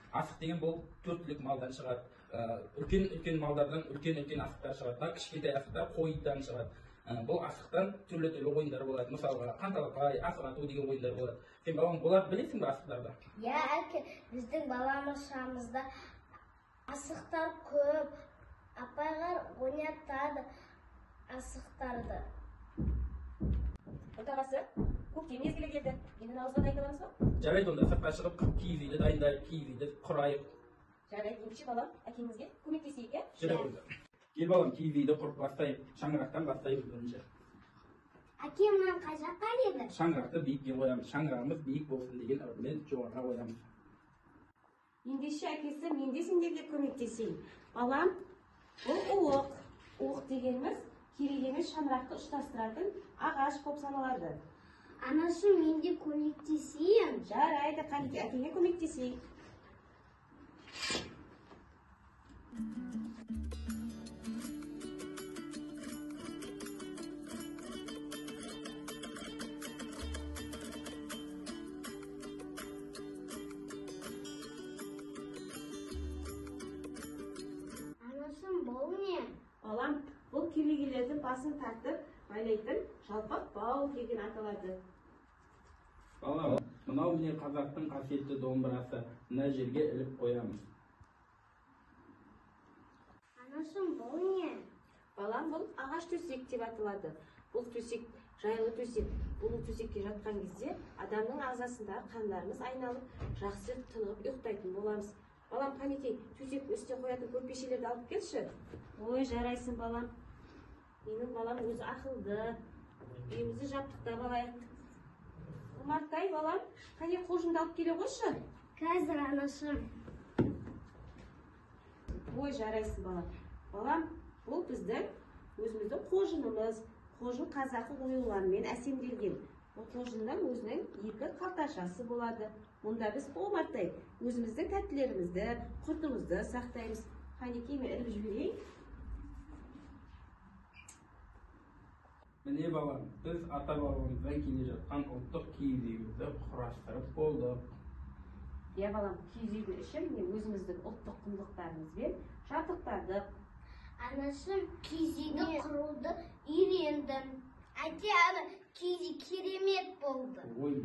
Асық деген бұл төрт түлік малдан шығады. Үлкен-үлкен малдардан үлкен-үлкен асықтар шығады. Мына кішкентай асықтар қойдан шығады. Бұл асықтан түрлі-түрлі ойындар болады. Мысалға, қанталапай, асық ату деген ойындар болады. Сен балам, оларды білесің бе асықтарды? Иә, әке, біздің баламашамызда асықтар көп. Апайлар ойнатады асықтарды. Отағасы, көктем мезгілі келді. Енді наурызға дайындаламыз ба? Жарайды, онда сыртқа шығып киіз үйді дайындайық, киіз үйді құрайық. Жарайды, ендеше балам, әкеңізге көмектесейік, иә? Жүре онда. Кел балам, киіз үйді құрып бастайық. Шаңырақтан бастаймыз бірінші. Әке, мынаны қай жаққа іледі? Шаңырақты биікке қоямыз. Шаңырағымыз биік болсын деген ырыммен жоғарыға қоямыз. Ендеше әкесі, мен де сендерге көмектесейін. Балам, бұл уық. Уық дегеніміз керек емес шаңырақты ұштастыратын ағаш болып саналады. Анашым, мен де көмектесейін. Жарайды, қанеки, әкеңе көмектесейік. Анашым, бұл не? Балам, бұл керегелердің басын тартып байлайтын жалпақ бау деген аталады. Балам, мынау міне қазақтың қасиетті домбырасы. Мына жерге іліп қоямыз. Анашым, бұл не? Балам, бұл ағаш төсек деп аталады. Бұл төсек жайлы төсек. Бұл төсекке жатқан кезде адамның ағзасындағы қандарымыз айналып, жақсы тынығып ұйықтайтын боламыз. Балам, қанекей, төсектің үстіне қоятын көрпешелерді алып келші. Ой, жарайсың балам. Менің балам өзі ақылды. Үйімізді жабдықтап алайық. Омартай, балам, қане қоржынды алып келе қойшы. Қазір, анашым. Ой, жарайсың балам. Балам, бұл біздің өзіміздің қоржынымыз. Қоржын қазақы оюлармен әсемделген. Бұл қоржынның өзінің екі қалташасы болады. Мұнда біз Омартай өзіміздің тәттілерімізді, құртымызды сақтаймыз. Қанекей, мен іліп жіберейін. Міне балам, біз ата-бабамыздан келе жатқан ұлттық киіз үйімізді құрастырып болдық. Иә балам, киіз үйдің іші міне өзіміздің ұлттық құндылықтарымызбен жабдықтадық. Анашым, киіз үйді құруды үйрендім. Әке, ана киіз үй керемет болды. Ой,